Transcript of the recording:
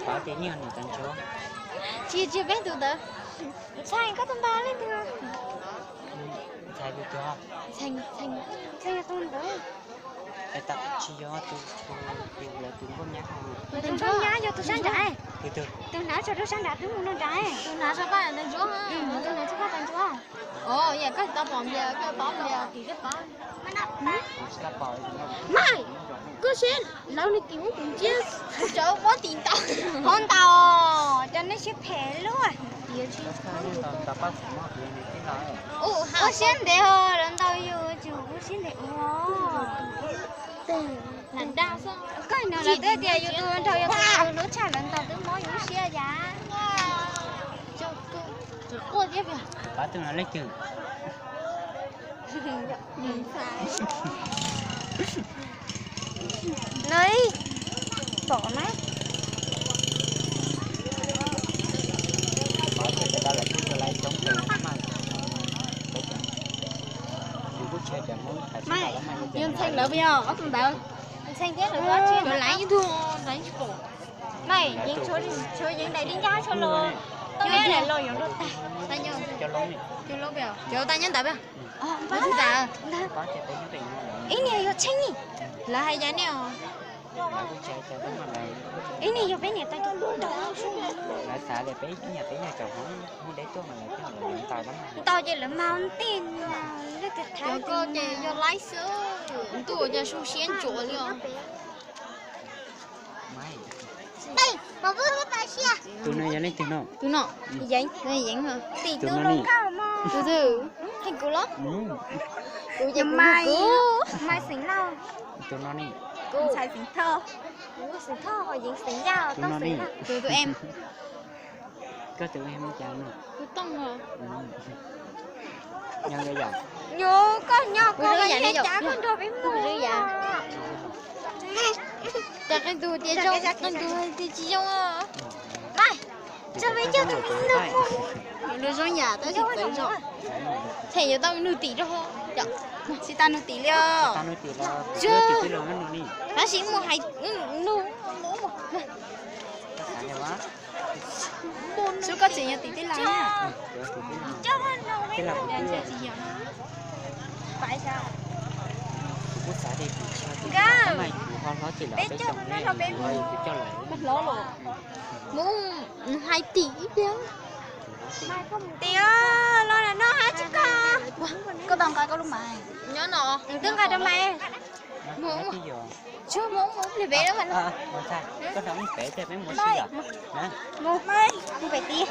Pab tias nyiaj nws tag ntshuav. Tsis, tsis peb tus ntawd. Ntxhee, koj tus npawg leej twg? Ntxhee tus twg? Ntxhee, Ntxhee, Ntxhee yog tus ntawd. Es tab tsis yog tus, tus, tus lawv tus nkauj nyab. Tus nkauj nyab yog tus sab nrad. Tus twg? Tus hnav tsho rau sab nrad twb mus no nrad. Tus hnav tsho paj ntawd ntsuab. Tus hnav tsho paj ntawd ntsuab. Os, yam koj tsis tau pom npias, koj paub npias tim koj paub. Mas, koj saib, lawv nws tim ub tim nciab, kuv cov muab tim ntau. Hov ntaus, cov nej siab phem luaj. Ua siab ntev os, lawv ntaus yus tsis ua siab ntev ua. Koj no lawv twb tias yus tus nraug yog tus lub tshaj lawv ntaus twb mob yus lub siab yam. Pab tus no leej twg? No ib tom na. Yus Ntxhee lawv puas yog ob tug ntawd? Ntxhee thiab lawv, lawv ib tug ntawd tsis pom. Mas yeej tshuav yeej daim dib ncab tshuav los, tub yab daim los yuav luag tag. Cov tub nyob ntawd puas yog? Ib niag yog Tsheej, lawv hais yam nej os. Ib niag yog peb niam tais tus nraug. Lawv xav tias peb niam peb yog cov Hmoob deb tuaj mas lawv coj lawv ntau ces lawv mas ntej. Cov koj ces yog laib xwb, ntuj ua cas zoo siab ntsuav li os. Tus no yog leej twg no? Tus no, Yeev, Yeev, tim tus no ni. Tus twg? Hais kuv los? Kuv ces kuv, Maiv Xeem Lauj. Tus no ni. Kuv Ntxhais Xeem Thoj. Kuv Xeem Thoj, Yeev Xeem Yaj, Tooj Xeem Lauj. Tus, tus em. Koj tus em hu cas no? Tus Tooj os. Nyob yom. Nyuj, koj nyob kuv los yog cas koj nrog peb mus. Cas qee tus tias zoo, qee tus tias tsis zoo os. Mas, tso peb coj tus nug mus. Lub zoo yam tab sis txawv zog. Tshem yuav tau nug tim rau. Tsis tau nug tim li os. Tab sis mus hais nug. Xub koj tseem yog tim tij laug na. Nkauj, peb coj no rau peb mus. Mus hais tim ib pliag. Tim os, los no hab tsis koj. Koj tau nqa koj lub mais. Nyob no. Twb nqa rau mais. Mus, mus. Tsuag mus, mus pliag pem lawm. Mus, mus pem tid.